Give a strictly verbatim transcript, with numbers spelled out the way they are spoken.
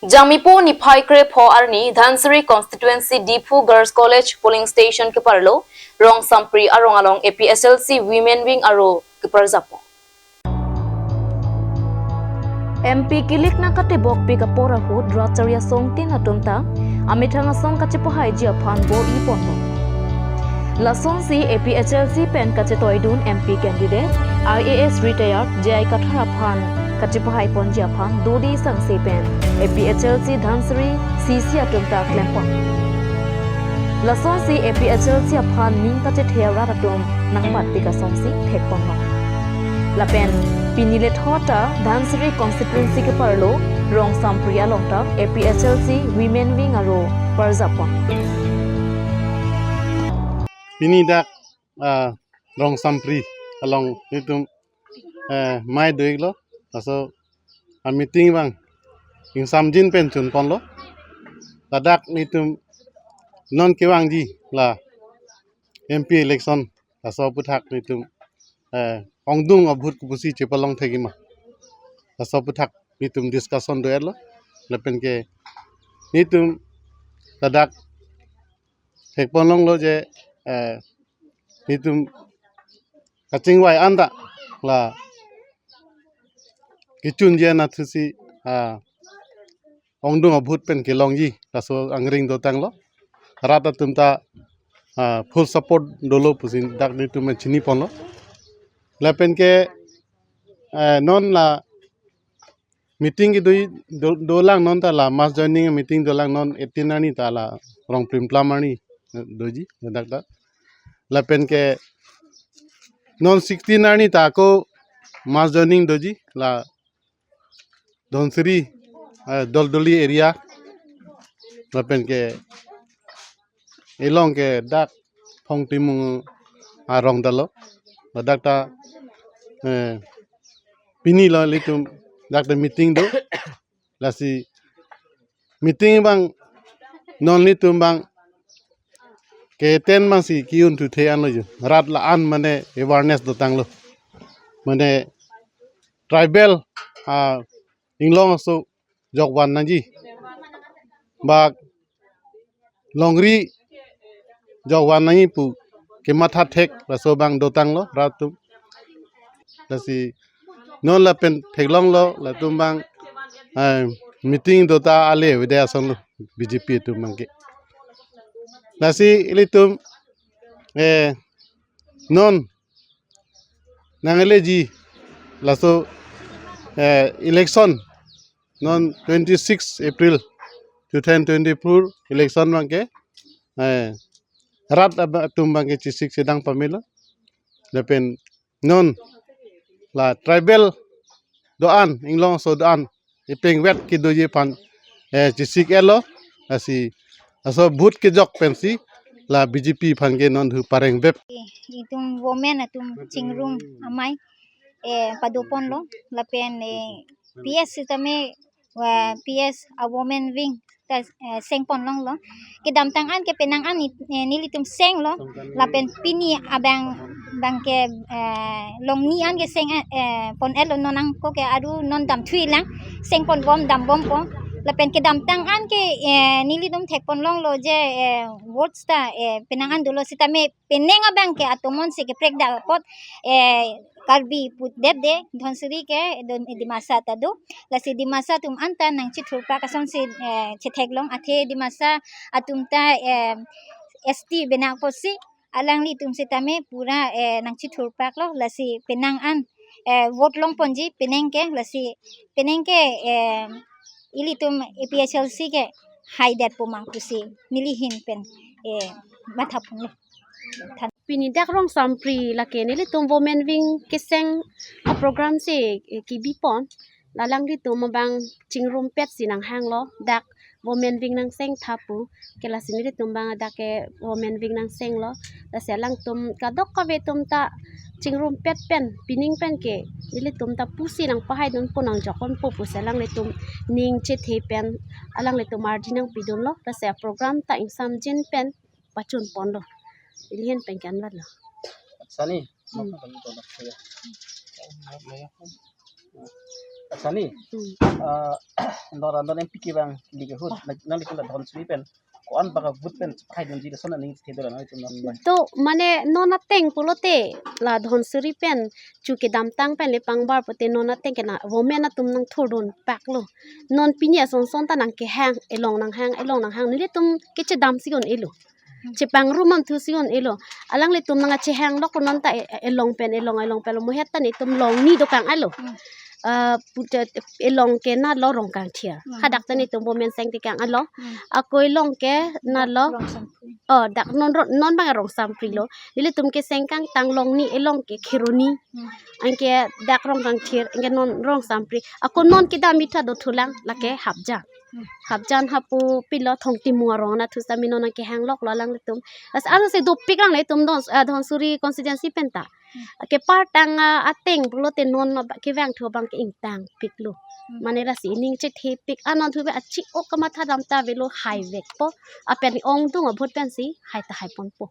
Jangmipo niphai krepho arni Dhansiri Constituency Diphu Girls College Polling Station keparlo Rongsampri arong along A P H L C Women Wing aro keparjapon. M P kilik nangkatebokpik apor ahut rat chari asong tin atum ta amethang asong kachepahaiji aphan bor-i ponlo. Lasonsi A P H L C pen kachetoidun M P candidate I A S retired J I Kathar aphan kachepahaiponji aphan dodi sangse pen A P H L C Dhansiri C C atum ta klempon. Lasonsi A P H L C aphan ning kachethe arat atum nangmatpik asonsi thekponlo. Lapen pini lethot ta Dhansiri constituency keparlo Rongsampri along ta A P H L C Women Wing aro parjapon. Pini dak, ah, Rongsampri along nelitum, eh, mei do-iklo, laso a meeting abang ingsamjin pen chunponlo. Ladak nelitum non kevangji la M P election, laso aphuthak nelitum, eh, ongdung a-vote kopusi chepalong thekji ma, laso aphuthak nelitum discussion do-etlo. Lapen ke nelitum ladak thekponlonglo je, eh, nelitum kachingvai an ta la kechunji anatthusi, ah, ongdung a-vote pen kelongji laso angring dotanglo. Rat atum ta, ah, full support dolo pusi dak nelitum chiniponlo. Lapen ke, eh, non la meeting kedo, do, dolang, non ta la mass joining meeting dolang, non eighteen arni ta la Rongplimplam arni, eh, doji, ladak ta. Lapen ke non sixteen arni ta ako mass joining doji la Dhansiri, eh, Doldoli area. Lapen ke along ke dak Phongtimung arong ta lo. Ladak ta, eh, pini lo nelitum dak ta meeting do. Lasi meeting abang non nelitum abang ke-attend abangsi ke-un thuthe anlo jo. Rat la-an mane awareness dotanglo. Mane tribal, ah, inglong aso jokvan nangji, bak longri jokvan nangji pu kematha thek laso abang dotanglo rat atum. Lasi non lapen theklonglo latum abang, eh, meeting do ta ale avedet asonlo B J P atum abangke. Lasi ilitum, eh, non nangleji laso, eh, election non twenty-six April two thousand twenty-four election abangke, eh, rat ab-, atum abangke chesik chedang pamelo. Lapen non la tribal do-an, inglong aso do-an, ipengvet kedoji aphan, eh, chesik-etlo, lasi laso vote kejok pensi la B J P aphan ke non thu pareng bep. Itum women atum chingrum amei, eh, padoponlo, lapen, eh, P S sitame, wa P S a women wing ta, eh, sengponlonglo. Kedamtang an ke penang an ni, eh, nelitum senglo, lapen pini abang abangke, eh, longni an ke seng, eh, pon-etlo, non ako ke aru non damthuilang, sengponbom dambompo. Lapen kedamtang an ke, eh, nelitum thekponlonglo je, eh, votes ta, eh, penang an dolo sitame penang abangke atomon si keprek da apot, eh, Karbi putdetde, Dhansiri ke don, eh, Dimasa ta do. Lasi Dimasa atum anta nangchethurpak asonsi, eh, chetheklong, athe Dimasa atum ta, eh, S T benak apotsi alanglitum sitame pura, eh, nangchethurpaklo, lasi penang an, eh, vote longponji penang ke, lasi penang ke, eh, ilitum A P H L C ke haidetpo ma pusi neli ahin pen, eh, mathaponlo. Pini dak Rongsampri lake nelitum women wing keseng a-program si, eh, kebipon. La alanglitum abang chingrumpetsi nanghanglo, dak women wing nangseng tha pu. Ke lasi nelitum abang dak ke women wing nangsenglo. Lasi alangtum kadokave atum ta chingrumpet pen, pining pen ke nelitum ta pusi nangpahaidunpo, nangjokponpo pusi alanglitum ning chethe pen alanglitum ardi nangpidunlo. Lasi a-program ta ingsamjin pen pachunponlo. Ili ahin pen ke anvetlo. Sani. Hmm. Achani, Hmm. ah, non, non M P kevang di ke ahut, nang, nanglitum la Dhansiri pen ko-an bak a-vote pen chepathai dunji lason aning chethe dolang nanglitum non ba. To mane non ateng pulote la Dhansiri pen chu kedamtang pen le pangbar pute non ateng ke na women atum nangthurdun paklo. Non pini asonson ta nangkehang, elong nanghang, elong nanghang, nelitum kechedam si un-elo. Chepangrum amthu si un-elo. Alanglitum nangkachehang lok non ta e-, e-, elong pen, elong, elong pen lo, mohet ta netum longni dokang alo. Hmm. Ah, pute elong ke natlo Rongkangthir. Hmm. Hadak ta netum bo menseng tekang alo. Hmm. Ako elong ke natlo. Rongsampri. Oh, dak non ro-, non bang Rongsampri lo. Nelitum keseng kangtang longni elong ke Kheroni. Hmm. Anke dak Rongkangthir, anke non Rongsampri. Ako non kedam itha dothulang lake Hapjan. Hmm. Hapjan hapu pilo Thongtimung arong anatthu sami non nangkehang loklo alanglitum. Lasi ano si dopik lang nelitum Dhon-, ah, Dhansiri constituency pen ta. Hmm. Kepar tang, ah, ateng pulote non ma ba kevang thu abang ke ingtangpiklo. Hmm. Mane lasi ining chethepik anon thu be achi-o kamatha dam ta avelo, haivekpo. Apen ongdung a-vote pensi hai ta haiponpo.